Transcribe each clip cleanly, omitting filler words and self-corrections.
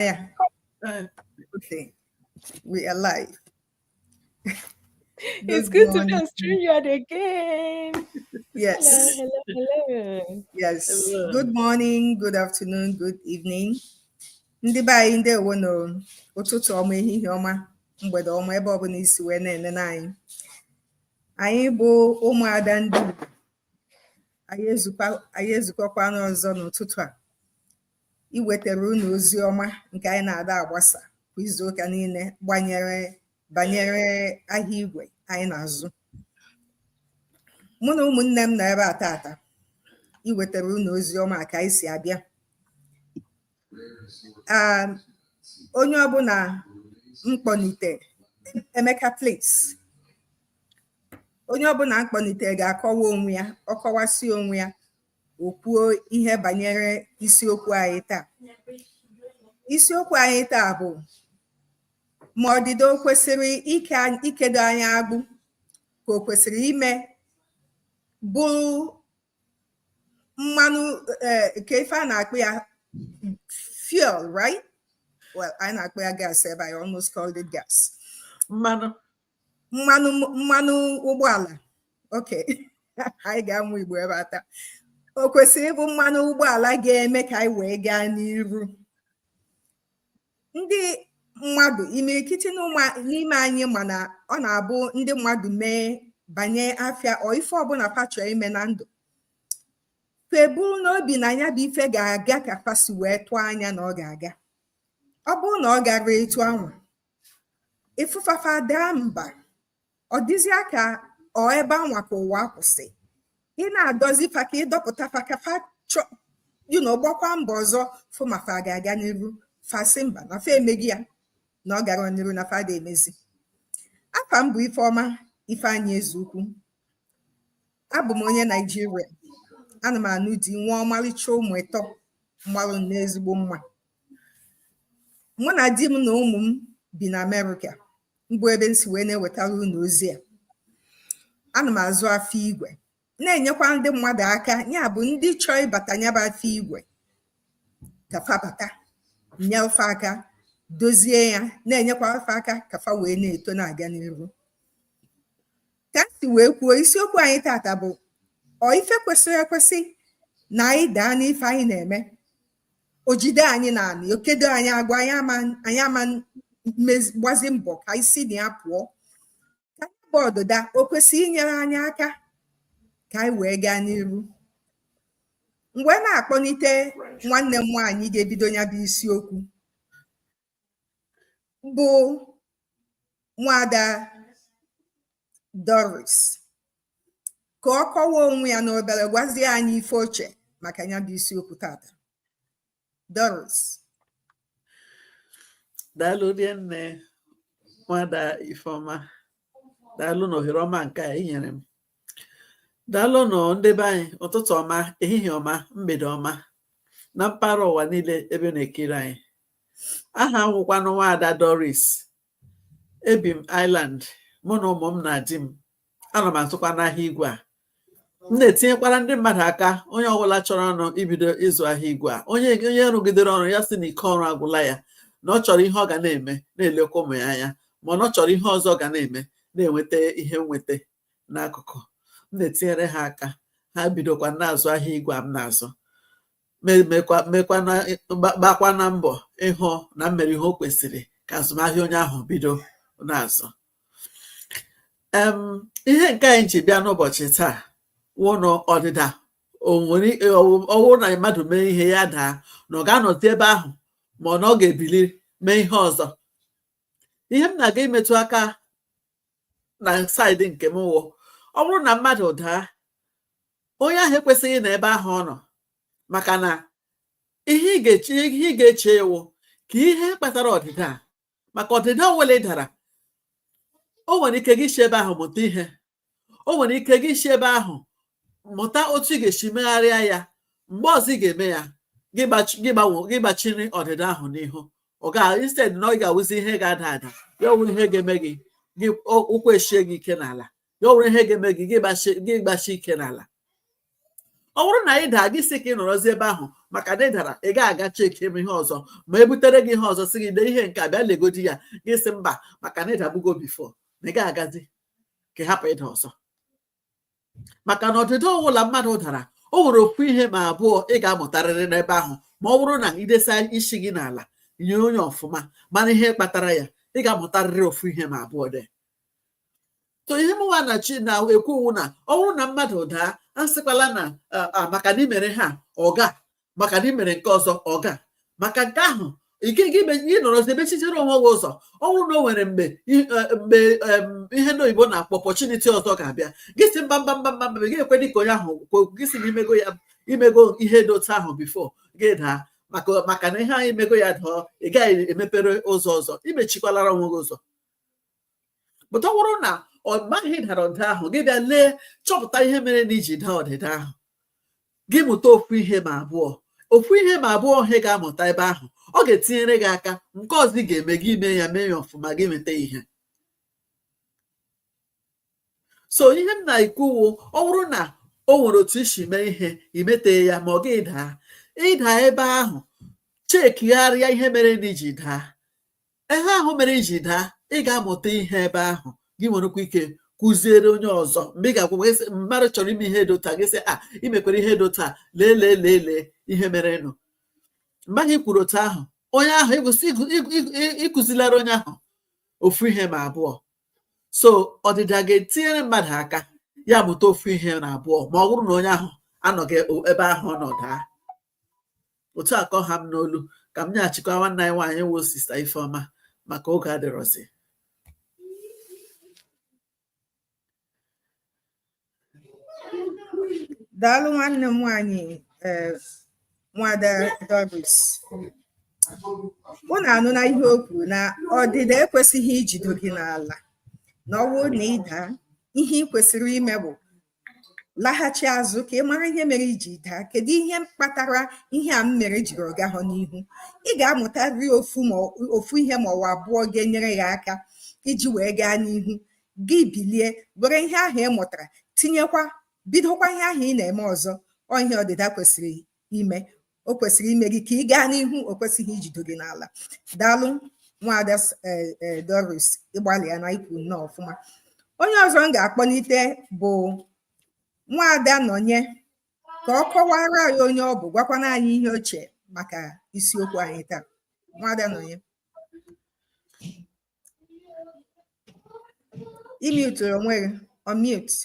Yeah. Okay. We are live. It's Good good to be morning. on StreamYard again. Yes. Hello, hello, hello. Yes. Hello. Good morning, good afternoon, good evening. Ndị be anyị, ndewo nụ. Ụtụtụ ọma, ehihie ọma, mgbede ọma, ebe ọbụla isi wee na-enene anyị. Anyị bụ ụmụada ndị Igbo. Anyị ezukọkwana ọzọ n'ụtụtụ a iwetara unu ozi ọma nke anyị na-ada agbasa kwa izu ụka niile gbanyere banyere ahịa igwe anyị na-azụ. Mụ na ụmụnne m nọ ebe a tata iwetara unu ozi ọma ka anyị si abịa. Onye ọbụla mkpọnite, Emeka, please. Onye ọbụla mkpọnite ga-akọwa onwe ya. Ọ kọwasị onwe ya, o kwuo ihe banyere isiokwu anyị taa. Isiokwu anyị taa bụ ma ọdịda o kwesịrị ike ikedo anyị agbụ, ka o kwesịrị ime bụrụ mmanụ ka ife a na-akpọ ya fuel, right? Well, anyị na-akpọ ya gas ebe I almost called it gas. Mmanụ. Mmanụ ụgbọala. Okay, anyị ga-amụ Igbo ebe a taa. O kwesịrị ịbụ mmanụ ụgbọala ga-eme ka anyị wee gaa n'iru. Ndị mmadụ imirikiti n'ime anyị, mana ọ na-abụ ndị mmadụ mee banye afịa ọ ife ọbụla fa chọrọ ime na ndụ, feburu n'obi na ya bụ ife ga-aga ka fa si wee tụọ anya na ọ ga-aga. Ọ bụrụ na ọ gara etu anwa ịfụfafa, daa mba. Ọ dịzịa ka ọ ebe anwa ka ụwa kwụsị. Ị na-adọzi fa ka ịdọpụta fa ka fa chọ gbakwa mbọ ọzọ, fụ ma fa ga-aga n'iru. Fa sị mba, na fa emeghị ya na ọ gara n'iru, na fa da emezi. Afa m bụ Ifeọma Ifeanyị Ezeukwu. Abụ m onye Naijiria. Ana m anụ di, nwa ọmalịcha ụmụ ịtọ mmalụ n'ezigbo mma. Mụ na di m na ụmụ m bi na Amerịka, mbụ ebe m si wee na-ewetara unu ozi a. Ana m azụ afọ igwe, na-enyekwa ndị mmadụ aka, ya bụ ndị chọọ ịbata nyaba afọ igwe ka fa bata, nyefe aka dozie ya, na-enyekwa fa aka ka fa wee na-eto na-aga n'iru. Ka m si wee kwuo, isiokwu anyị tata bụ ọ ife kwesịrị ekwesị na anyị daa n'ife anyị na-eme, o jide anyị naanị, okedo anyị agwa anyị ama gbazi mbọ ka anyị si na ya pụọ, ka anyị bụ ọdịda o kwesịrị inyere anyị aka ka anyị wee gaa n'iru. Mgbe na-akpọlite nwanne m nwaanyị ga-ebido ya bụ isiokwu, bụ Nwada Doris, ka ọ kọwaa onwe ya n'obere, gwazie anyị ife oche maka ya bụ isiokwu tata. Doris. Daalụ rinne, Nwada Ifeọma. Daalụ na ohere ọma nke a i nyere m. Daalụ nụ, ndị be anyị. Ụtụtụ ọma, ehihie ọma, mgbede ọma na mpaghara ụwa niile ebe na-ekiri anyị. Aha m wụkwanụ Nwaada Doris. Ebi m Ireland, mụ na ụmụ m na di m. Ana m azụkwa n'ahịa igwe a. M na-etinyekwara ndị mmadụ aka, onye ọbụla chọrọ ọnụ ibido ịzụ ahịa igwe a, onye rụgidere ọrụ ya sị na ike ọrụ agwụla ya, na ọ chọrọ ihe ọ ga na-eme na-elekwa ụmụ ya anya, ma ọ chọrọ ihe ọzọ ga na-eme na-enweta ihe nweta n'akụkụ, m na-etinyere ha aka, ha bidokwa na-azụ ahịa igwe a m na-azụ, mekwa na gbakwa na mbọ ịhụ na m mere ihe o kwesịrị ka azụmahịa onye ahụ bido na-azụ. Ihe nke anyị ji bịa n'ụbọchị taa wụnụ ọdịda o nwere ọwụ na mmadụ mee ihe ya daa, na ọ ga-anọzi ebe ahụ, ma ọ na ọ ga-ebili mee ihe ọzọ. Ihe m na-aga imetụ aka na side nke m wụ, ọ bụrụ na mmadụ daa, onye ahụ ekwesịghị na ebe ahụ ọ nọ, maka na ihe ị ga-eche ewu ka ihe kpatara ọdịda a. Maka ọdịda ọbụla ị dara, o nwere ike gị si ebe ahụ mụta ihe, o nwere ike gị si ebe ahụ mụta otu ị ga-esi megharịa ya. Mgbe ọzọ ị ga-eme ya, gị gbachiri ọdịda ahụ n'ihu. Ọ ga instead na ọ ga-awụzi ihe ga-ada ada, ya ọwụrụ ihe ga-eme gị gị ụkwụ eshie gị ike n'ala, ya ọwụrụ ihe ga-eme gị gị gbachi ike n'ala. Ọ Ọ bụrụ na ị daa, gị sị ka ị nọrọzi ebe ahụ maka na ị dara, ị ga-aga cheki eme ihe ọzọ, ma e butere gị ihe ọzọ, sị gị dee ihe nke a, bịa legodi ya, gị sị mba, maka na ịdagbugo before, na ị ga-agazi ka ị hapụ ịda ọzọ. Maka na ọdịda ọbụla mmadụ dara, o nwere ofu ihe ma abụọ ị ga-amụtarịrị n'ebe ahụ. Ma ọ bụrụ na idesa isi gị n'ala nye onye ọfụma mana ihe kpatara ya, ị ga-amụtarịrị ofu ihe ma abụọ dị. So ihe mụnwa na chi na-ekwu owu na ọ bụrụ na mmadụ daa, asịkwala na maka na imere ha ọga, maka na imere nke ọzọ ọga, maka nke ahụ ike gị nọrọzi emechichere onwe gị ụzọ. Ọ bụrụ na o nwere mgbe ihe ndị oyibo na-akpọ opportunity ọzọ ga-abịa, gị si mba, mba, mba, mba, mba, gị ekwe dị ka onye ahụ gị si na imego ya, imego ihe dị otu ahụ before gị daa, maka na ihe ahụ imego ya dọọ, ị gaghị emepere ụzọ ọzọ, imechikwalara onwe gị ụzọ. Pụta, ọ bụrụ na ọ maghị dara ọdịda ahụ, gị bịa lee, chọpụta ihe mere na iji daa ọdịda ahụ, gị mụta ofu ihe ma abụọ. Ofu ihe ma abụọ ihe ga-amụta ebe ahụ, ọ ga-etinyere gị aka nke ọzọ ị ga-eme, gị mee ya, mee ya ọfụma, gị nweta ihe. So ihe m na-ekwuwu, ọ bụrụ na o nwere otu isi mee ihe imete ya, ma ọ gị daa, ịda ebe ahụ, chekigharịa ihe mere na iji daa, ihe ahụ mere iji daa, ị ga-amụta ihe ebe ahụ, gị nwerekwa ike kụziere onye ọzọ. Mgbe ị ga-agwa mmadụ chọrọ ime ihe dị otu a, gị sị a imekwere ihe dị otu a, lee, lee, lee, lee ihe mere nụ. Mgbe anyị kwuru otu ahụ, onye ahụ ịkụzilara onye ahụ ofu ihe ma abụọ. So ọdịda ga-etinyere mmadụ aka ya mụta ofu ihe na abụọ, ma ọ bụrụ na onye ahụ anọghị ebe ahụ ọ nọ daa. Otu a ka ọ ha m n'olu, ka m nyeghachikwa nwanne anyị nwaanyị wụ Sister Ifeọma, maka oge adịrọzi. Daalụ nwanne m nwaanyị, Nwada Doris. Unu anụna ihe o kwuru na ọdịda ekwesịghị ijido gị n'ala, na ọ bụrụ na ị daa, ihe ị kwesịrị ime bụ laghachi azụ ka ị mara ihe mere iji daa. Kedu ihe kpatara ihe a m mere jiri ọ gahọ n'ihu? Ị ga-amụtarịrị ofu ihe ma ọ bụ abụọ ga-enyere gị aka iji wee gaa n'ihu. Gị bilie were ihe ahụ ị mụtara tinyekwa, bidokwa ihe ahụ ị na-eme ọzọ. Ọ ihe ọdịda kwesịrị ime, o kwesịrị ime gị ka ị gaa n'ihu, o kwesịghị ijido gị n'ala. Daalụ Nwada Doris, ịgbalịa na ikwu nnọọ ọfụma. Onye ọzọ m ga-akpọlite bụ Nwada Nọnye, ka ọ kọwara anyị onye ọ bụ, gwakwana anyị ihe o che maka isiokwu anyị taa. Nwada Nọnye, ị mute onwe gị, unmute.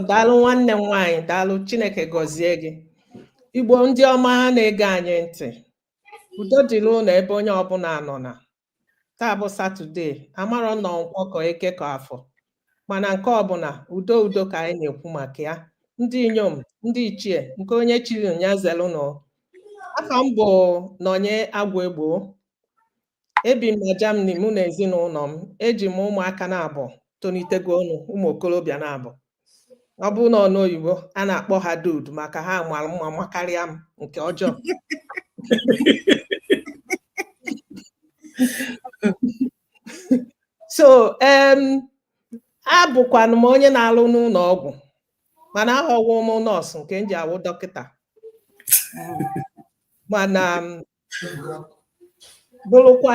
Daalụ nwanne m nwaanyị, daalụ, Chineke gọzie gị. Igbo ndị ọma na-ege anyị ntị, udo dịrị unu ebe onye ọbụla nọ na taa bụ Satọde. Amarọ nọ nkwọ ka eke ka afọ, mana nke ọbụla udo udo ka anyị na-ekwu maka ya. Ndị inyom, ndị ichie, nke onye chiri nya zelụ nọ. Afa m bụ Nọnye Agwụegbo. Ebi m na Germany, mụ na ezinụlọ m. Eji m ụmụaka na-abụ tonitego ọnụ, ụmụ okorobịa na-abụ. Ọ bụrụ na ọnụ oyibo a na-akpọ ha dude, maka ha mara mma makarịa m nke ọjọọ. So abụkwanụ m onye na-alụ n'ụlọ ọgwụ, mana aghọwo m nọọsụ nke m ji awụ dọkịta, mana bụrụkwa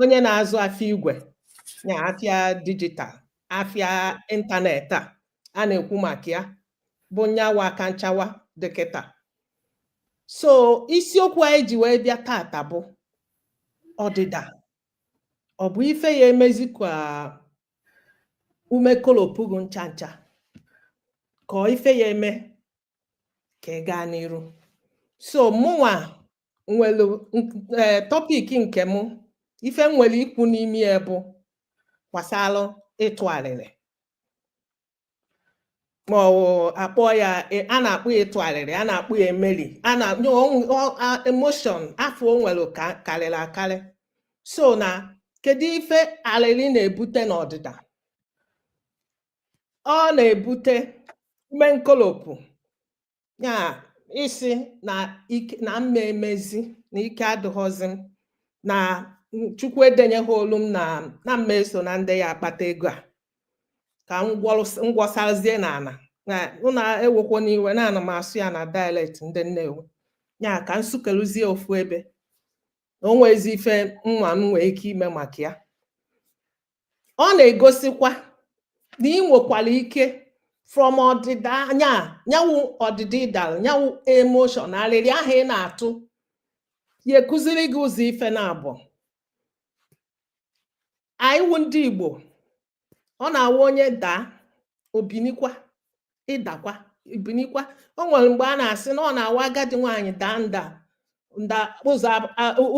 onye na-azụ afịa igwe na afịa digital, afịa ịntanetị a na-ekwu maka ya bụ nyawa aka nchawa dọkịta. So isiokwu anyị ji wee bịa tata bụ ọdịda. Ọ bụ ife ya emezi ka ume kolopụ gị ncha ncha, ka ọ ife ya eme ka ị gaa n'iru. So mụnwa nwere topic nke mụ, ife m nwere ikwu n'ime ya bụ gbasara ịtụ alịlị, ma ọ bụ akpọ ya, a na-akpọ ya ịtụ alịlị, a na-akpọ ya emeli, a na emotion afọ o nwere karịrị akarị. So na kedu ife alịlị na-ebute n'ọdịda? Ọ na-ebute ume nkolopụ, ya isi na ike na mma emezi na ike adịghọzi m na Chukwu edenyeghị olu m na mma eso na ndị ya akpata ego a ka m gwọsazie n'ala na ụna ewekwo n'iwe na ana m asụ ya na dialect ndị Nnewi, ya ka m sukeluzie ofu ebe na o nwezi ife nwa m nwee ike ime maka ya. Ọ na-egosikwa na ị nwekwara ike from ọdịda anya nyanwụ, ọdịda ịdara nyanwụ, emotion arịrị ahụ ị na-atụ ya ekụziri gị ụzọ ife na abụọ. Anyị wụ ndị Igbo, ọ na-awụ onye daa obinikwa, ịdakwa ibinikwa. O nwere mgbe a na-asị na ọ na-awa agadi nwaanyị daa nda nda ụzọ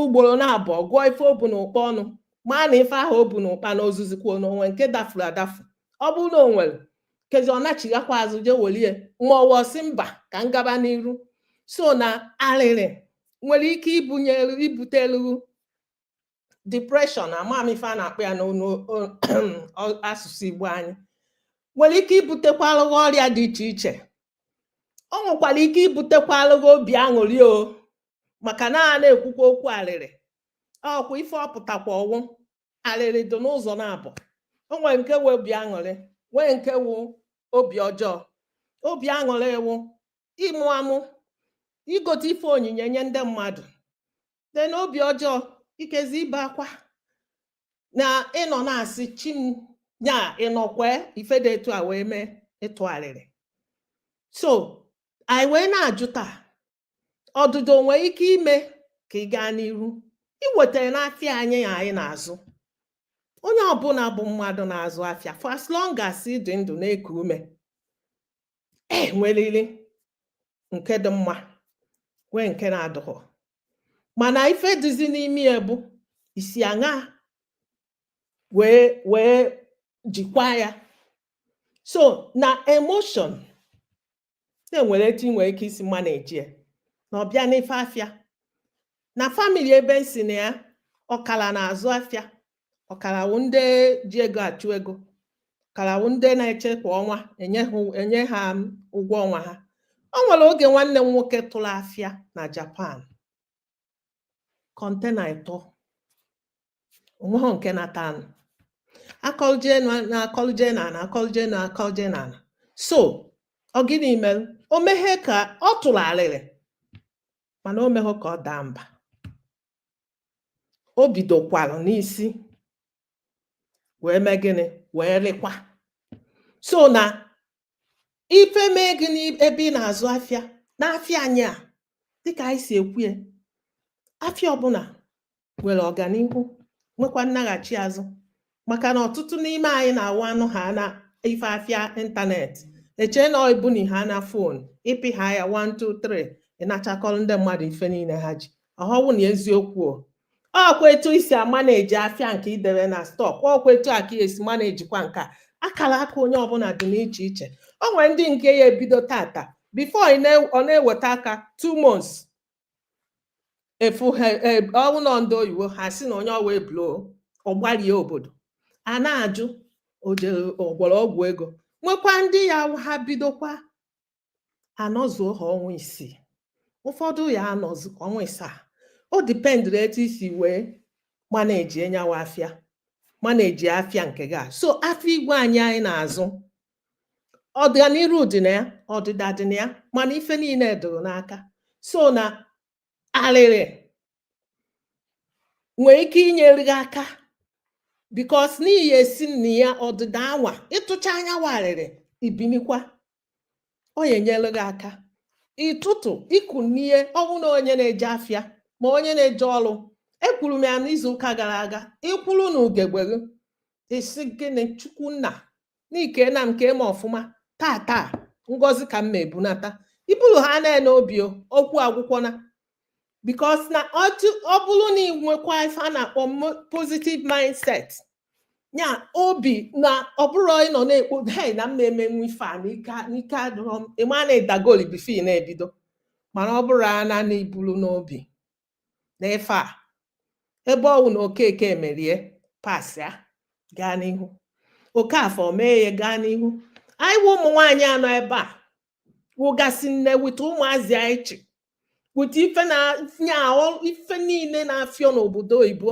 ugboro na-abụọ, gụọ ife o bu n'ụkpa ọnụ, maa na ife ahụ o bu n'ụkpa na ozuzikwuo n'onwe nke dafuru adafu. Ọ bụrụ na o nwere kezi, ọ nachighakwa azụ jee welie ma ọwọ sị mba, ka m gaba n'iru. So na arịrị nwere ike ibunye ibutelu depression, ama m ife a na-akpọ ya n'ọnụ asụsụ Igbo anyị, nwere ike ibutekwalụ gị ọrịa dị iche iche. O nwekwara ike ibutekwalụ gị obi aṅụrị o, maka na a na-ekwukwa okwu arịrị, ọkwa ife ọpụtakwa ọwụ arịrị dị n'ụzọ na-abụ. O nwere nke wụ obi aṅụrị, nwee nke wụ obi ọjọọ. Obi aṅụrị wụ ịmụ amụ, igote ife onyinye nye ndị mmadụ dị. Na obi ọjọọ, ikezi ibe akwa na ịnọ na-asị chi m nya ịnọkwe ife dị etu a wee mee ịtụgharịrị. So anyị wee na-ajụ taa, ọdụdụ nwere ike ime ka ị gaa n'iru iwetara n'afịa anyị anyị na-azụ? Onye ọbụla bụ mmadụ na-azụ afịa, for as long as ị dị ndụ na-eku ume, e nweriri nke dị mma, nwee nke na-adịghọ. Mana ife dịzi n'ime ya bụ isi aṅa wee jikwaa ya. So na emotion na-enwere etu ị nwere ike isi manage ya na ọbịa n'ife afịa. Na family ebe m si na ya, ọkara na-azụ afịa, ọkara wụ ndị ji ego achụ ego, ọkara wụ ndị na-eche kwa ọnwa enye ha ụgwọ ọnwa ha. O nwere oge nwanne m nwoke tụrụ afịa na Japan, container 3, onweghị nke nata anụ akọlje na akọlje na ana, akọlje na akọlje na ana. So ọ gịnị mere o meghe ka ọ tụrụ arịrị, mana o meghụ ka ọ daa mba. O bidokwara n'isi wee mee gịnị? Wee rịkwa. So na ife mee gị n'ebe ị na-azụ afịa, n'afịa anyị a, dịka anyị si ekwu ya, afịa ọbụla nwere ọganihu, nwekwa nnaghachi azụ, maka na ọtụtụ n'ime anyị na-awụ anụ ha na ife afịa ịntanetị, echee na ibuni ha na phone, ịpị ha ya 1 2 3, ịnachakọrọ ndị mmadụ ife niile ha ji ọhọwụ. Na eziokwu o, ọkwa etu isi ama na-eji afịa nke idebe na stock, ọkwa etu a ka esi mana ejikwa nke a. Akara aka onye ọbụla dị n'iche iche. O nwere ndị nke ya ebido tata, before ọ na-eweta aka 2 months efu ha. Ọwụ nọ ndị oyibo ha sị na onye ọwa eblo ọgbarie obodo a na-ajụ o ọgwọrọ ọgwụ ego. Nwekwa ndị ya ha bidokwa anọzuo ha ọnwa 6, ụfọdụ ya anọzu ọnwa 7. O dependịrị etu isi wee manage enyawa afịa, manage afịa nke gị a. So afọ igwe anyị anyị na-azụ, ọganiru dị na ya, ọdịda dị na ya, mana ife niile dụrụ n'aka. So na arịrị nwere ike inyere gị aka, because n'ihi esi na ya ọdịda anwa ịtụcha anya arịrị ibinikwa, ọ ya enyere gị aka ịtụtụ ikunie. Ọnwụ na onye na-eje afịa ma onye na-eje ọrụ, ekwuru m ya n'izu ụka gara aga, ịkwụrụ na ugegbe gị, isi gịnị? Chukwu nna n'ike na nke ma ọfụma taa taa, ngọzi ka m ma ebunata iburu ha na obi okwu agwụkwọna, because na otu ọ bụrụ na ị nwekwa ife a na-akpọ positive mindset ya obi, na ọ bụrụ ịnọ na-ekpo, hey, na m na-emenwu ife a n'ike n'ike adịrọ m, ịma na ịdagoli before ị na-ebido. Mana ọ bụrụ ana na iburu n'obi na ife a, ebe ọwụ na Okeke emerie pas ya gaa n'ihu, Okafọ mee ya gaa n'ihu. Anyị wụ ụmụ nwaanyị anọ ebe a wụgasị nne wite ụmụazị anyị chị wite ife na nya ife niile na-afịọ n'obodo oyibo.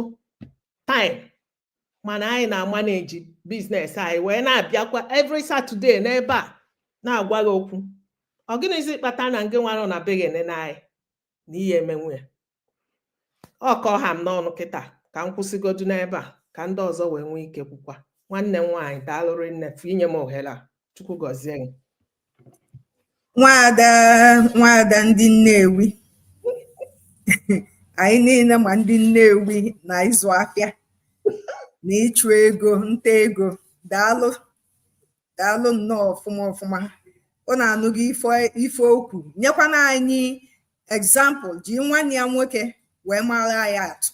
time, mana anyị na-amanage business anyị wee na-abịakwa every Saturday n'ebe a na-agwa gị okwu. Ọ gịnịzi kpata na ngị nwa nọ na be gị enene anyị na ihe emenwu ya? Ọ kọọ ha m n'ọnụ kịta. Ka m kwụsịgodu n'ebe a ka ndị ọzọ wee nwee ike kwukwa. Nwanne m nwaanyị, daalụrị nne fụ inye m ohere a. Chukwu gọzie gị. Nwaada, nwaada ndị Nnewi anyị niile, ma ndị Nnewi na ịzụ afịa na ịchụ ego nta ego, daalụ, daalụ nnọọ. Ọfụma ọfụma. Ọ na-anụghị ife okwu, nyekwana anyị example, ji nwanne ya nwoke wee mara ya atụ.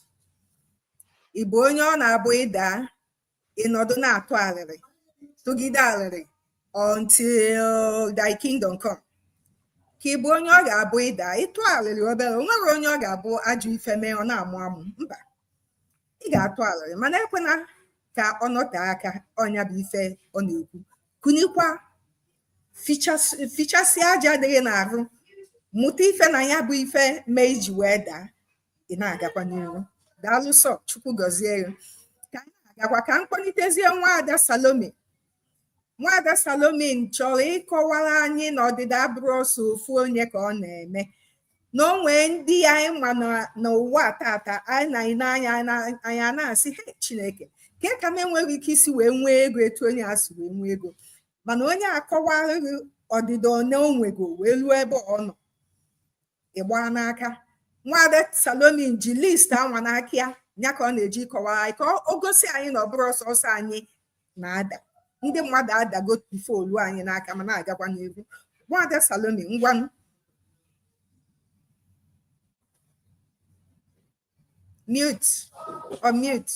Ị bụ onye ọ na-abụ ịda, ịnọdụ na-atụ arịrị, tụgide arịrị until thy kingdom come, ka ị bụ onye ọ ga-abụ ịda, ịtụ arịrị obere? O nwere onye ọ ga-abụ ajọ ife mee, ọ na-amụ amụ. Mba, ị ga-atụ arịrị, mana ekwena ka ọ nọte aka. Ọnya bụ ife ọ na-ekwu. Kunikwa, fichasịa aja adịghị n'arụ, mụta ife na ya bụ ife mee iji wee daa, ị na-agakwa n'iru. Daalụ sọ, Chukwu gọzie ya. Ka anyị na-agakwa, ka m kpọlitezie Nwaada Salome. Nwaada Salome chọrọ ịkọwara anyị na ọdịda abụrụ ọsọ ofu onye ka ọ na-eme, na o nwee ndị anyị ma n'ụwa tata anyị na anya anyị a na-asị, "He, Chineke, ke ka m enweghị ike isi wee nwee ego etu onye a si wee nwee ego?" Mana onye akọwarịghị ọdịda one o nwego wee ruo ebe ọ nọ, ịgba n'aka. Nwaada Salome ji list anwa n'aka ya, ya ka ọ na-eji kọwara anyị, ka o gosi anyị na ọ bụrụ ọsọsọ anyị na-ada. Ndị mmadụ adago before olu anyị n'aka ma na-agakwa n'ihu. Nwaada Salome, ngwanụ. Mute or mute.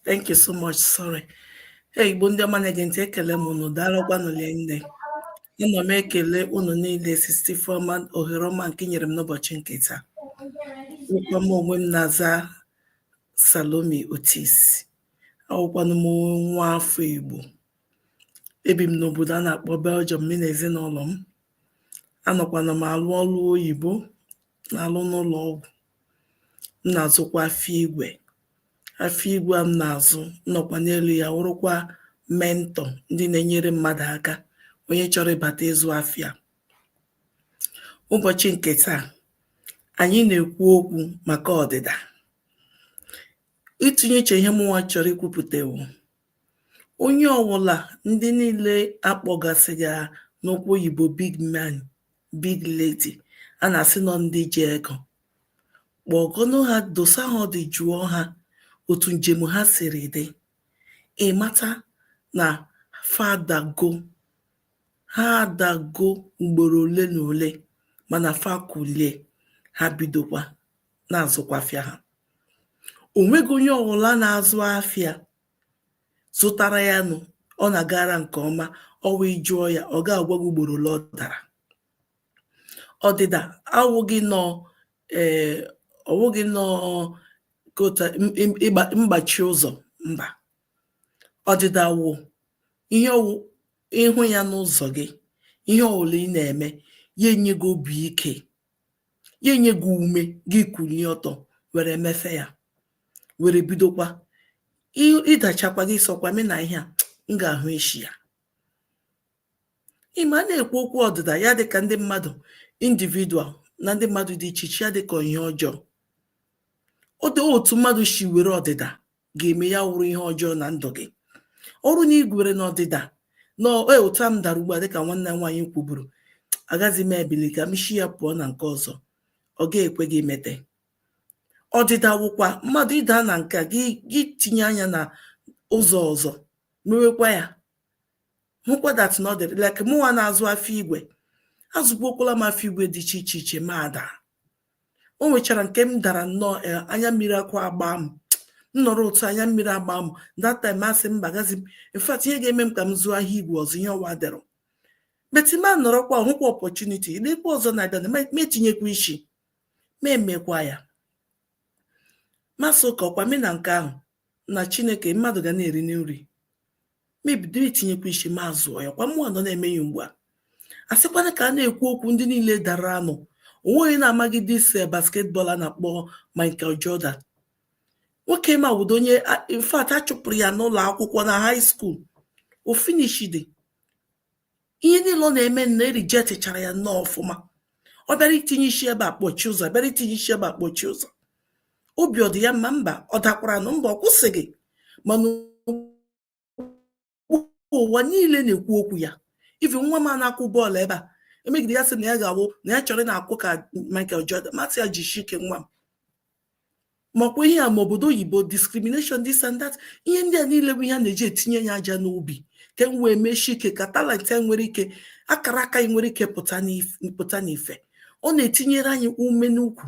Thank you so much. Sorry. Hey, Igbo ndị ọma na-ege ntị, ekele m unu. Daalụkwanụ nne. Ana m ekele unu niile site Ifeọma, ohere ọma nke nyere m n'ụbọchị nke taa. Ụkwa m onwe m na-aza Salome Otis. Awụkwanụ m nwa afọ Igbo. Ebi m n'obodo a na-akpọ Belgium, m na ezinụlọ m. Anọkwana m alụ ọrụ oyibo, na-alụ n'ụlọ ọgwụ. M na-azụkwa afịa igwe. Afịa igwe a m na-azụ, nọkwa n'elu ya wụrụkwa mentor ndị na-enyere mmadụ aka, onye chọrọ ịbata ịzụ afịa. Ụbọchị nke taa, anyị na-ekwu okwu maka ọdịda. Itinye uche, ihe mụnwa chọrọ ikwupụta wụ onye ọbụla, ndị niile akpọgasịga n'okwu oyibo big man, big lady, a na-asị nọ ndị ji ego, kpọgọnụ ha, dosa ha ọdụ, jụọ ha otu njem ha siri dị. Ịmata na fadago, ha adago ugboro ole na ole, mana fa kulie, ha bidokwa na-azụkwa afịa ha. O nweghị onye ọbụla na-azụ afịa zụtara ya nụ ọ na-agara nke ọma. Ọwa ịjụọ ya, ọ ga-agwa gị ugboro ole ọ dara. Ọdịda awụghị nọ, ee, ọwụghị nọ kota ịgba mgbachi ụzọ. Mba, ọdịda wụ ihe ọwụ ịhụ ya n'ụzọ gị, ihe ọbụla ị na-eme, ya enye gị obi ike, ya enye gị ume, gị kulie ọtọ were mefe ya, were bidokwa. Ịdachakwa, gị sọkwa me na ihe a m ga-ahụ isi ya. Ịma a na-ekwu okwu ọdịda ya dịka ndị mmadụ individual na ndị mmadụ dị iche iche, ya dịka ihe ọjọọ. Ọ dị otu mmadụ si were ọdịda ga-eme ya wụrụ ihe ọjọọ na ndụ gị. Ọrụ na igwere na ọdịda na otu a m dara ugbu a, dịka nwanne m nwaanyị kwuburu, agaghị m ebili ka m shi ya pụọ na nke ọzọ, ọ ga-ekwe gị mete. Ọdịda wụkwa mmadụ ịda na nke a, gị tinye anya na ụzọ ọzọ, mewekwa ya, hụkwa that na ọ dịrị like mụnwa na-azụ afọ igwe. Azụgbuokwala m afọ igwe dị iche iche iche ma ada. O nwechara nke m dara nnọọ, anya mmiri akwa agba m. M nọrọ otu anya mmiri agba m that time, asị mba, gazi m. In fact, ihe ga-eme m ka m zụọ ahịa igwe ọzọ, ihe ọwa dịrọ but ma nọrọkwa hụkwa opportunity lekwa ọzọ na-abịa na ma etinyekwa isi, ma emekwa ya, masị ụka ọkwa me na nke ahụ na Chineke mmadụ ga na-eri nri, ma ebido itinyekwa isi, ma zụọ ya kwa. Mmụọ nọ na-eme ya ugbu a. Asịkwana ka a na-ekwu okwu ndị niile dara anụ, onweghị na-amagide ise basketball a na-akpọ Michael Jordan. Nwoke ma wụdo onye, in fact, a chụpụrụ ya n'ụlọ akwụkwọ na high school. O finishidi ihe niile ọ na-eme na erijetichara ya nnọọ ọfụma. Ọ bịara itinye isi ebe a, kpọchie ụzọ. Bịara itinye isi ebe a, kpọchie ụzọ. Obi ọ dị ya mma? Mba. Ọ dakwara nụ? Mba, ọ kwụsịghị. Mana ụwa niile na-ekwu okwu ya. Ivi nwa m a na-akwụ bọọlụ ebe a, emegide ya, sị na ya ga-awụ, na ya chọrọ ị na-akwụ ka Michael Jordan. Masị ya jisie ike, nwa m. Makwa ihe a, ma obodo oyibo, discrimination, this and that, ihe ndị a niile bụ ihe a na-eji etinye ya aja n'obi ka m wee mechie ike, ka talent ya nwere ike, akara aka anyị nwere ike pụta n'ife. Ọ na-etinyere anyị ume n'ukwu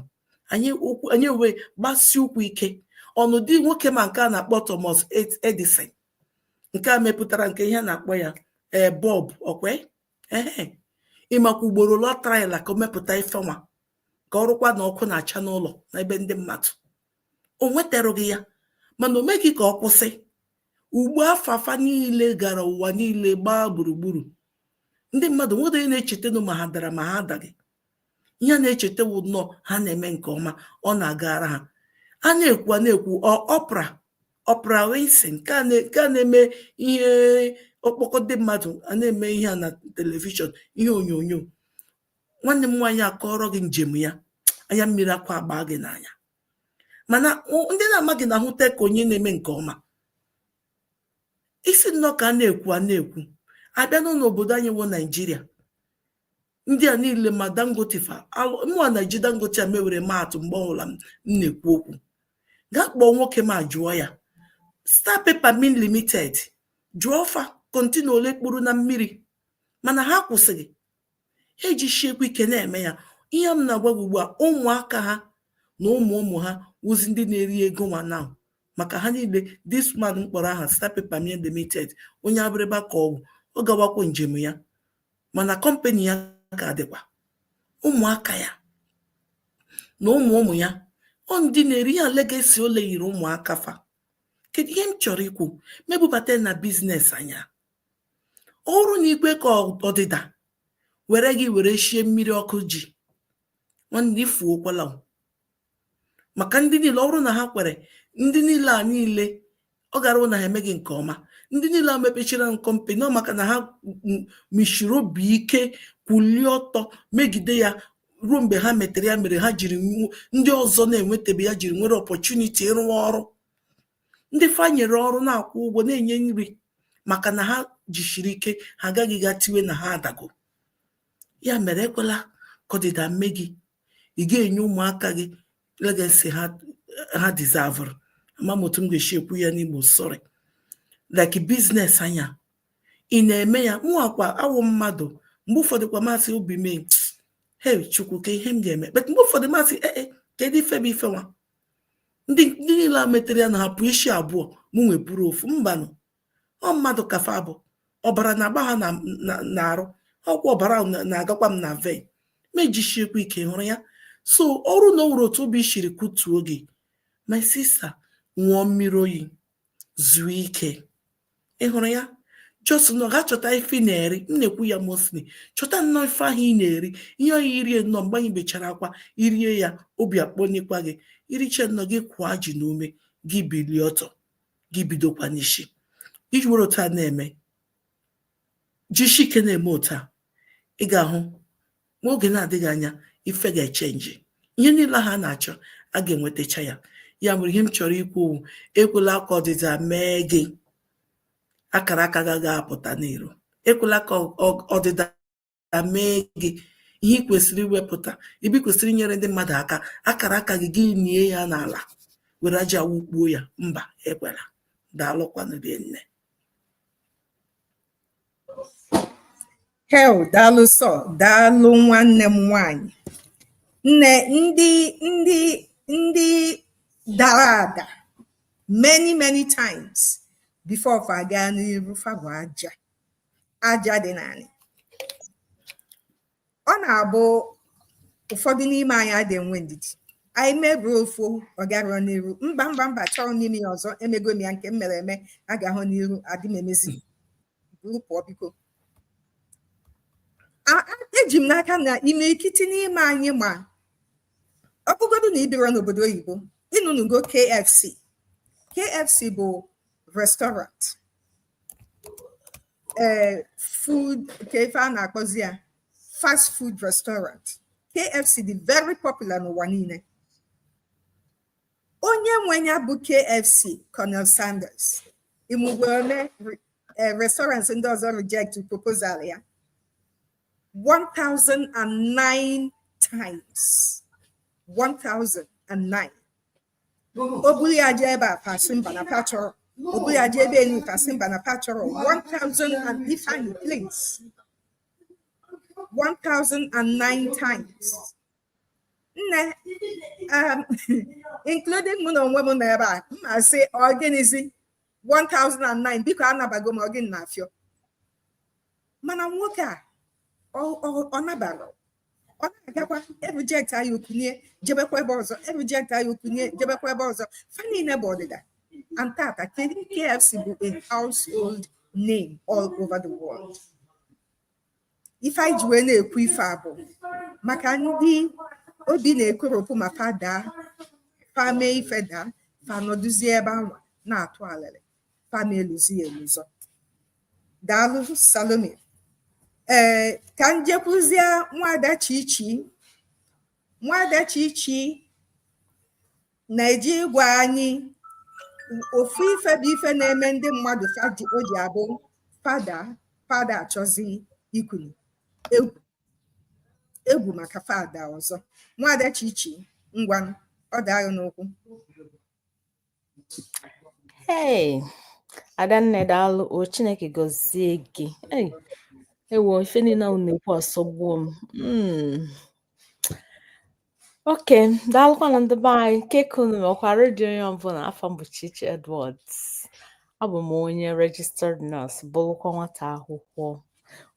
anyị, ụkwụ anyị wee gbasie ụkwụ ike. Ọnụdị nwoke ma nke a na-akpọ Thomas Edison, nke a mepụtara nke ihe a na-akpọ ya ee bulb ọkwe ehe. Ịmakwa ugboro ole ọ trayla ka o mepụta ife nwa, ka ọrụkwa na ọkụ na-acha n'ụlọ n'ebe ndị mmadụ. O nwetaroghị ya, mana o meghị ka ọ kwụsị. Ugbo afafa niile gara ụwa niile gbaa gburugburu. Ndị mmadụ nwere onye na-echetanu ma ha dara ma ha adaghị. Ihe a na-echeta wụ nnọọ ha na-eme nke ọma, ọ na-agara ha. A na-ekwu, a na-ekwu. Oprah Winfrey, nke a na-eme ihe ọkpọkọ ndị mmadụ, a na-eme ihe a na television, ihe onyonyo. Nwanne m nwaanyị akọrọ gị njem ya, anya mmiri akwa agba gị n'anya. Mana ndị na-amaghị na ahụta ka onye na-eme nke ọma. Isi nnọọ ka a na-ekwu, a na-ekwu. Abịa n'obodo anyị wụ Naijiria, ndị a niile, ma Dangote fa mụa na-eji Dangote a mewere maatụ. Mgbe ọbụla m na-ekwu okwu, gaa kpọọ nwoke ma jụọ ya Star Paper Mill Limited, jụọ fa container ole kpuru na mmiri, mana ha kwụsịrị. Ha ejisiekwa ike na-eme ya. Ihe m na-agwa gị ugbu a, ụmụaka ha na ụmụ ụmụ ha wụzi ndị na-eri ego nwa now, maka ha niile. This man mkpọrọ aha Star Paper Mill Limited, onye Abịrịba ka ọwụ, ọ gawakwa njem ya, mana company ya ka dịkwa. Ụmụaka ya na ụmụ ụmụ ya, ọ ndị na-eri ya, legacy ole yiri ụmụaka fa. Kedu ihe m chọrọ ikwu? Mebubata na business anya ọrụ na ikwe ka ọdịda were gị were shie mmiri ọkụ ji. Nwanne, ifuokwala. Maka ndị niile ọ bụrụ na ha kwere, ndị niile a niile ọ gara na ha emeghị nke ọma, ndị niile a mepechara company ọ, maka na ha mechiri obi ike, kwulie ọtọ megide ya ruo mgbe ha metere ya, mere ha jiri ndị ọzọ na-enwetabe ya jiri nwere opportunity ịrụ ọrụ. Ndị fanyere ọrụ, na-akwụ ụgwọ, na-enye nri, maka na ha jisiri ike, ha agaghị ga tiwe na ha adago. Ya mere, ekwela ka ọdịda mme gị. Ị ga-enye ụmụaka gị legacy ha ha deserve. Ama m otu m ga-esi ekwu ya n'Igbo, sorry. Like business anya ị na-eme ya, mụakwa awụ mmadụ. Mgbe ụfọdụ kwa masị obi mee, hey, Chukwu, ka ihe m ga-eme. But mgbe ụfọdụ masị, ee, kedu ife bụ ife nwa ndị niile a metere ya na hapụ isi abụọ, mụ nwepụrụ ofu mbanụ. Ọ mmadụ kafa abụ, ọbara na-agba ha na-arụ, ọkwa ọbara na-agakwa m na vein. Mejisiekwa ike hụrụ ya. So ọrụ na o nwere otu obi shiri kutuo gị, my sister, ṅụọ mmiri oyi, zuo ike. Ị hụrụ ya, just nọ gaa chọta ife ị na-eri. M na-ekwu ya mostly, chọta nnọọ ife ahụ ị na-eri, ihe ọya irie nnọọ mgbe anyị bechara akwa, irie ya, obi akpọnyekwa gị. Iriche nnọọ gị, kwụọ ji n'ume gị, bilie ọtọ gị, bidokwa n'isi. Iji were otu a na-eme, jisie ike na-eme otu a, ị ga-ahụ n'oge na-adịghị anya ife ga-echange. Ihe niile ha na-achọ, a ga-enwetacha ya. Ya mere, ihe m chọrọ ikwu, ekwela ka ọdịda mee gị, akara aka gị ga-apụta n'iro. Ekwela ka ọdịda mee gị. Ihe ị kwesịrị iwepụta, ebe ị kwesịrị inyere ndị mmadụ aka, akara aka gị, gị nie ya n'ala, were aja wukpuo ya. Mba, ekwela. Daalụkwanụ nne. Hel, daalụ sọ, daalụ nwanne m nwanyị. Nne, ndị dara ada many many times before fa gaa n'iru, fa bụ aja aja dị naanị. Ọ na-abụ ụfọdụ n'ime anyị adị enwe ndidi. Anyị meburu ofu, ọ gara n'iru. Mba, mba, mba, chọrọ n'ime ya ọzọ. Emego m ya nke m mere eme, a ga-ahụ n'iru. Adị m emezi buru pụọ, biko. Eji m n'aka na imirikiti n'ime anyị, ma ọ bụgodu na ibiro n'obodo oyibo, ịnụnụgo KFC. KFC bụ restaurant, ee, food ka ife a na-akpọzi ya, fast food restaurant. KFC dị very popular n'ụwa niile. Onye nwe ya bụ KFC, Colonel Sanders. Imugbe ole restaurants ndị ọzọ reject proposal ya? 1009 times. 1009. O buru ya jee ebe a, fasị mba na fa chọrọ. O buru ya jee ebe enu, fasị mba na fa chọrọ. 1000 and Ifeanyi, please, 1009 times. Nne, including mụ na onwe m nọ ebe a, m ma sị, ọ gịnịzi 1009? Biko, anabago m, ọ gịnị na-afịọ? Mana nwoke a ọ nabara, ọ na-agakwa. Reject anyị, okunye jebekwa ebe ọzọ. Reject anyị, okunye jebekwa ebe ọzọ. Fa niile bụ ọdịda. And tata, KFC bụ a household name all over the world. Ife anyị ji wee na-ekwu ife a bụ maka ndị obi na-ekoropụ ma fa daa, fa mee ife daa, fa nọdụzie ebe anwa na-atụ alịlị, fa ma eluzi ya eluzọ. Daalụ, Salome. Ee, ka m jekwuzie Nwada Chichi. Nwada Chichi na-eji ịgwa anyị ofu ife bụ ife na-eme ndị mmadụ fa ji o ji abụ fada fada achọzi ikuni egwu egwu maka fada ọzọ. Nwada Chichi, ngwa, ọ daa ya n'ụkwụ. Hey, Adanne, daalụ o. Chineke gọzie gị. Hey, ewo, ife niile unu na-ekwu asọgbuo m. Ok, daalụkwa na ndị be anyị nke unu ọkwa redio onye ọbụla. Afọ m bụ Chichi Edwards. Abụ m onye registered nurse, bụrụkwa nwata akwụkwọ,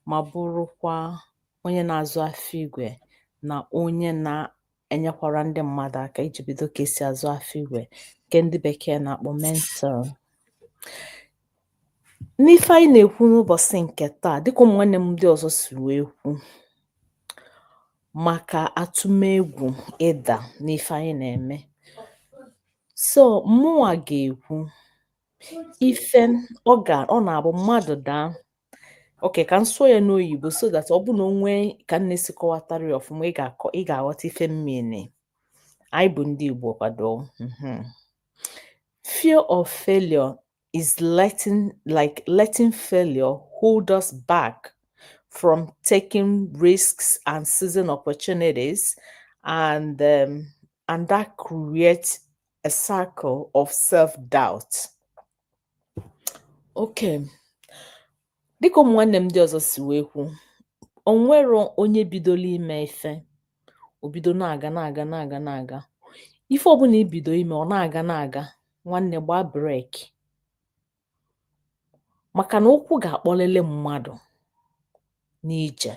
ma bụrụkwa onye na-azụ afọ igwe na onye na-enyekwara ndị mmadụ aka iji bido ka esi azụ afọ igwe, nke ndị bekee na-akpọ mentor. N'ife anyị na-ekwu n'ụbọchị nke taa, dịka ụmụ nwanne m ndị ọzọ si wee kwu maka atụmegwu ịda n'ife anyị na-eme, so mụnwa ga-ekwu ife ọ ga ọ na-abụ mmadụ daa. Okay, ka m sụọ ya n'oyibo so that ọ bụ na o nwee ka m na-esi kọwatara ya ọfụma, ị ga-akọ, ị ga-aghọta ife m mean. Anyị bụ ndị Igbo kwado. Fear of failure is letting, like, letting failure hold us back from taking risks and seizing opportunities, and that creates a cycle of self-doubt. Okay. Dịka ụmụ nwanne m ndị ọzọ si wee kwu, o nwero onye bidoro ime ife, o bido na-aga, na-aga, na-aga, na-aga. Ife ọbụla ibido ime, ọ na-aga, na-aga, nwanne, gbaa brake, maka na ụkwụ ga-akpọlịlị mmadụ n'ije.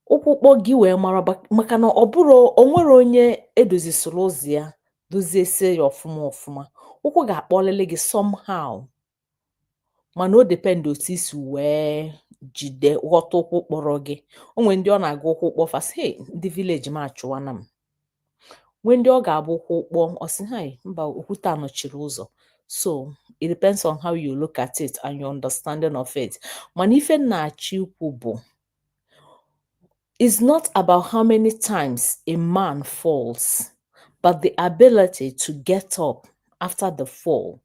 Ụkwụ kpọọ gị wee mara, maka na ọ bụrụ o nwero onye edozisiri ụzọ ya doziesie ya ọfụma ọfụma. Ụkwụ ga-akpọlịlị gị somehow, mana o depend otu isi wee jide ghọta ụkwụ kpọrọ gị. O nwee ndị ọ na-aga, ụkwụ kpọọ fa, sị, "Hey, ndị village m achụwana m." Nwee ndị ọ ga-abụ ụkwụ kpọọ, ọ sị, "Hey, mba, okwute a nọchiri ụzọ." So it depends on how you look at it and your understanding of it. Mana ife m na-achọ ikwu bụ, it's not about how many times a man falls, but the ability to get up after the fall.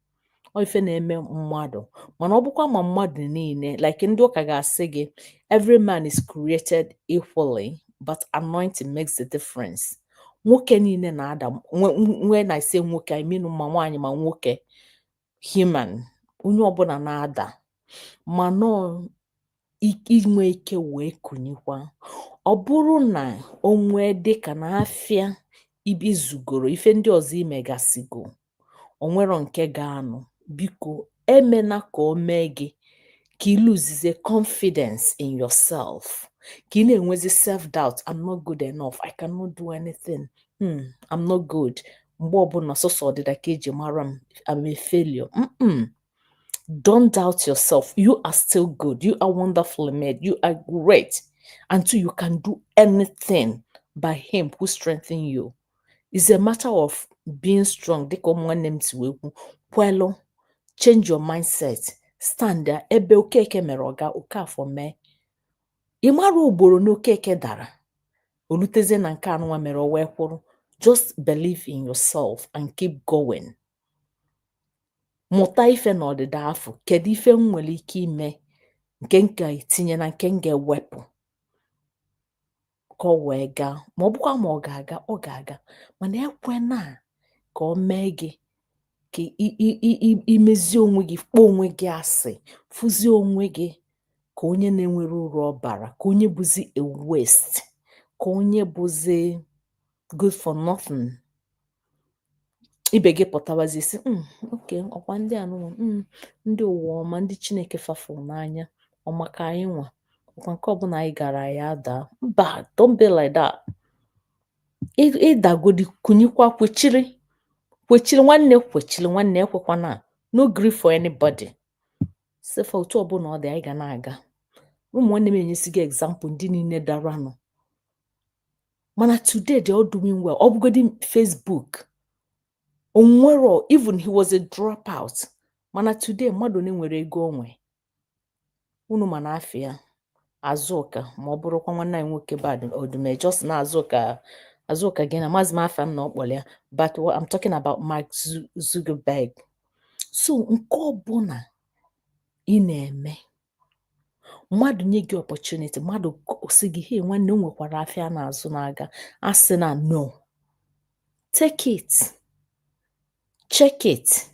Ọ ife na-eme mmadụ, mana ọ bụkwa ma mmadụ niile, like ndị ụka ga-asị gị, every man is created equally, but anointing makes the difference. Nwoke niile na-ada. When I say nwoke, I mean ma nwaanyị ma nwoke, human, onye ọbụla na-ada, ma nọọ inwe ike wee kunyekwa. Ọ bụrụ na o nwee dịka na afịa ibizugoro ife ndị ọzọ imegasigo, o nwero nke ga-anọ, biko emena ka o mee gị ka ị lose confidence in yourself, ka ị na-enwezi self-doubt. "I'm not good enough. I cannot do anything. I'm not good. Mgbe ọbụla sọsọ ọdịda ka eji mara m. I'm a failure." Don't doubt yourself. You are still good. You are wonderfully made. You are great. And two, you can do anything by Him who strengthens you. It's a matter of Being strong, dịka ụmụ nwanne m si wee kwu, kwelụ, change your mindset, stand there. Ebe Okeke mere ọga, Okafọ mee. Ị mara ugboro na Okeke dara, olutezie na nke anụnwa mere o wee kwụrụ. Just believe in yourself and keep going. Mụta ife na ọdịda afọ. Kedu ife m nwere ike ime nke m ga-etinye na nke m ga-ewepụ ka ọ wee gaa? Ma ọ bụkwa ma ọ ga-aga, ọ ga-aga. Mana ekwena ka ọ mee gị ka imezie onwe gị, kpọọ onwe gị asị, fụzie onwe gị ka onye na-enwere uru ọ bara, ka onye bụzi a waste, ka onye bụzi good for nothing. Ibe gị pụtawazie sị, okay, ọkwa ndị anụnwa, ndị ụwa ọma, ndị Chineke fafụrụ n'anya, ọ maka anyị nwa, ọkwa nke ọbụla anyị gara ya adaa." Mba, don't be like that. Ịdagodi, kunyikwa, kwechiri, kwechiri nwanne, kwechiri nwanne. Ekwekwana, no gree for anybody. Sị fa otu ọbụla ọ dị, anyị ga na-aga. Ụmụ nwanne m enyesigo example ndị niile daranụ, mana today they all doing well. Ọ bụgodi Facebook onwero, even he was a dropout, mana today mmadụ one nwere ego onwe unu ma na afọ ya Azụka. Ma ọ bụrụkwa nwanne anyị nwoke bụ Odume, just na Azụka, Azụka gị na maazị m afa m na ọ kpọrọ ya, but what I'm talking about, Mark Zuckerberg. So nke ọbụla ị na-eme, mmadụ nye gị opportunity, mmadụ sị gị, "Hey nwanne, o nwekwara afịa a na-azụ na-aga," asị na no, take it, check it,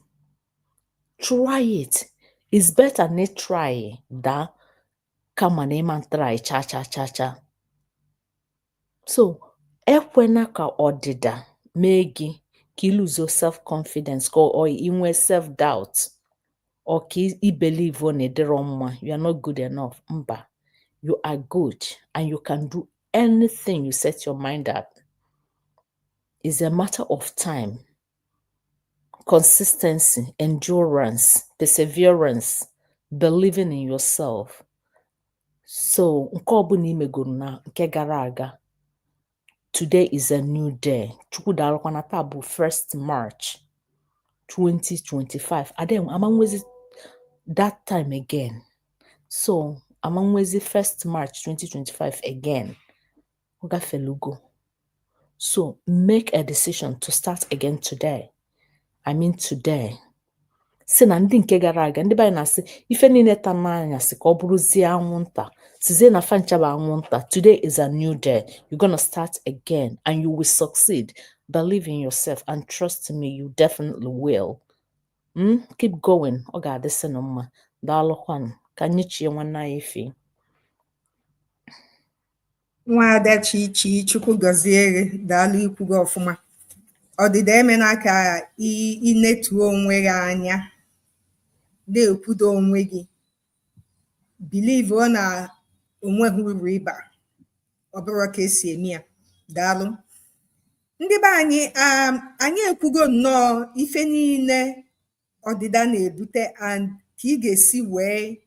try it. It's better na ị try daa kama na ịma try cha cha cha cha. So ekwena ka ọdịda mee gị ka ị lose self confidence, ka ọ ị nwee self doubt, or ka ị believe na ịdịrọ mma, you are not good enough. Mba, you are good and you can do anything you set your mind at. It's a matter of time, consistency, endurance, perseverance, believing in yourself. So nke ọbụla i megoro na nke gara aga, today is a new day. Chukwu daalụkwa na taa bụ 1st March 2025. Ade ama nwezi that time again. So ama nwezi 1st March 2025 again. Ọ gafelugo. So make a decision to start again today. I mean today. Si na ndị nke gara aga, ndị be anyị na-asị ife niile ta n'anyasị ka ọ bụrụzie anwụnta, sizie na fa ncha bụ anwụnta. Today is a new day. You're gonna start again and you will succeed. Believe in yourself and trust me, you definitely will. Keep going. Ọ ga-adịsịnụ mma. Daalụkwanụ. Ka anyị chie nwanne anyị efi. Nwaada Chichi, Chukwu gọzie gị. Daalụ, ikwu gị ọfụma. Ọdịda emena ka inetuo onwe gị anya, na-ekwudo onwe gị, believe na onweghị uru ịba. Ọ bụrụ ka esi eme ya. Daalụ, ndị be anyị. Anyị ekwugo nnọọ ife niile ọdịda na-ebute and ka ị ga-esi wee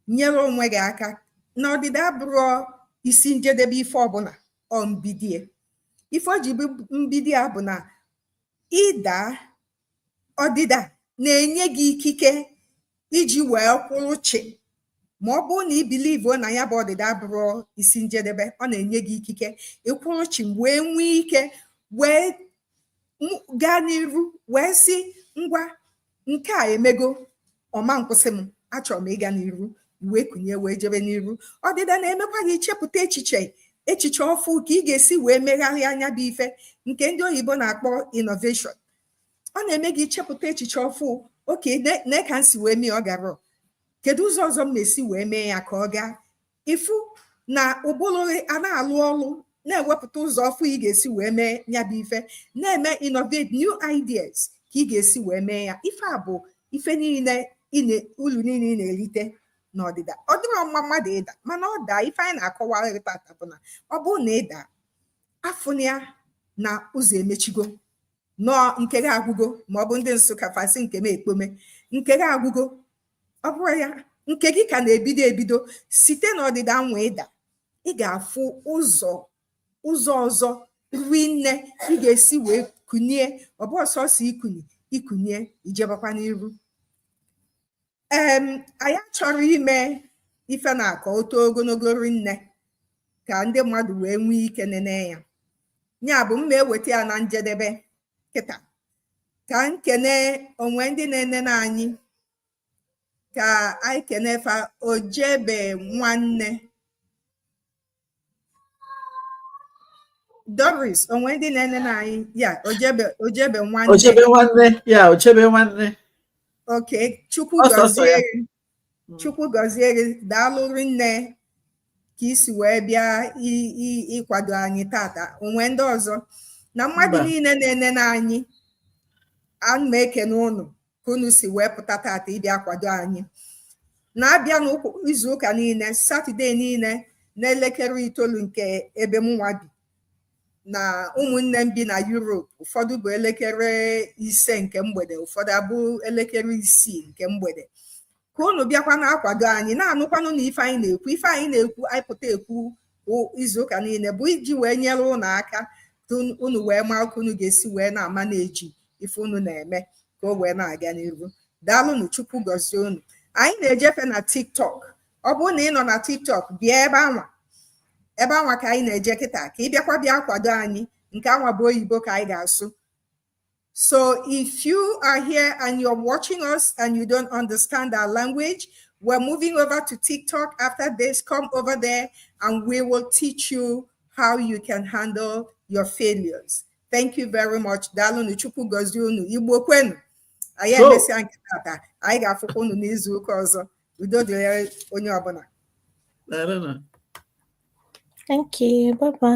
nyere onwe gị aka na ọdịda abụrụ isi njedebe ife ọbụla. Ọ mbidie ife o ji bụ mbido ya bụ na ịda ọdịda na-enye gị ikike iji wee kwụrụ chị. Ma ọ bụrụ na ị believe na ya bụ ọdịda abụrụ isi njedebe, ọ na-enye gị ikike ịkwụrụ chị wee nwee ike wee gaa n'iru, wee sị, "Ngwa, nke a emego, ọma nkwụsị m, achọrọ m ịga n'iru." Wee kunye wee jebe n'iru. Ọdịda na-emekwa gị chepụta echiche, echiche ọfụ ka ị ga-esi wee megharịa anya bụ ife nke ndị oyibo na-akpọ innovation. Ọ na-eme gị chepụta echiche ọfụ. Oke na ka m si wee mee ọ gara, kedu ụzọ ọzọ m na-esi wee mee ya ka ọ gaa? Ịfụ na ụbụrụ a na-alụ ọrụ, na-ewepụta ụzọ ọfụ ị ga-esi wee mee ya bụ ife, na-eme innovate new ideas ka ị ga-esi wee mee ya. Ife a bụ ife niile, uru niile ị na-erite n'ọdịda. Ọ dịrọ mma mmadụ ịda, mana ọ daa, ife anyị na-akọwara tata bụ na ọ bụrụ na ịda, afụna ya na ụzọ emechigo, nọọ nke gị agwụgo. Ma ọ bụ ndị Nsụka fasị nke m ekpome, nke gị agwụgo. Ọ bụrụ ya, nke gị ka na-ebido ebido. Site n'ọdịda nwa ịda, ị ga-afụ ụzọ, ụzọ ọzọ rinne ị ga-esi wee Kunie. Ọ bụ ọsọsọ ikuni ikunie, ijebakwa n'iru. Anyị achọrọ ime ife na-akọ oto ogologo rinne ka ndị mmadụ wee nwee ike nene ya. Ya bụ, m ma eweta ya na njedebe kịta ka nkene onwe ndị na-enene anyị, ka anyị kene fa. Ojebe nwanne Doris, onwe ndị na-enene anyị ya, ojebe, ojebe nwanne. Ochebe nwanne ya, ochebe nwanne. Okay, Chukwu Ọsọsọ gọzie ya. gị. Chukwu gọzie gị. Daalụ rinne ka isi wee bịa ịkwado anyị tata. Onwe ndị ọzọ na mmadụ Mba. niile na-enene anyị, ana m ekene unu ka unu si wee pụta tata ịbịa kwado anyị. Na-abịa n'izu ụka niile, Satọde niile, n'elekere 9 nke ebe m nwa bi na ụmụnne m bi na Europe, ụfọdụ bụ elekere 5 nke mgbede, ụfọdụ abụ elekere 6 nke mgbede, ka unu bịakwa na-akwado anyị, na-anụkwanụ na ife anyị na-ekwu, ife anyị na-ekwu, anyị pụta ekwu izu ụka niile bụ iji wee nyere unu aka ka unu wee maa ka unu ga-esi wee na-ama na-eji ife unu na-eme ka o wee na-aga n'iru. Daalụnụ, Chukwu gọzie unu. Anyị na-ejefe na TikTok. Ọ bụrụ na ị nọ na TikTok, bịa ebe anwa, ebe anwa ka anyị na-eje kịta, ka ị bịakwa bịa kwado anyị. Nke anwa bụ oyibo ka anyị ga-asụ. So if you are here and you're watching us and you don't understand our language, we're moving over to TikTok after this. Come over there and we will teach you how you can handle your failures. Thank you very much. Daalụnụ, Chukwu gọzie unu. Igbo kwenu. Anyị Go. emesịa nke tata. Anyị ga-afụkwa unu n'izu ụka ọzọ. Udo dịrị onye ọbụla. Daalụnụ. Thank you. Bye bye.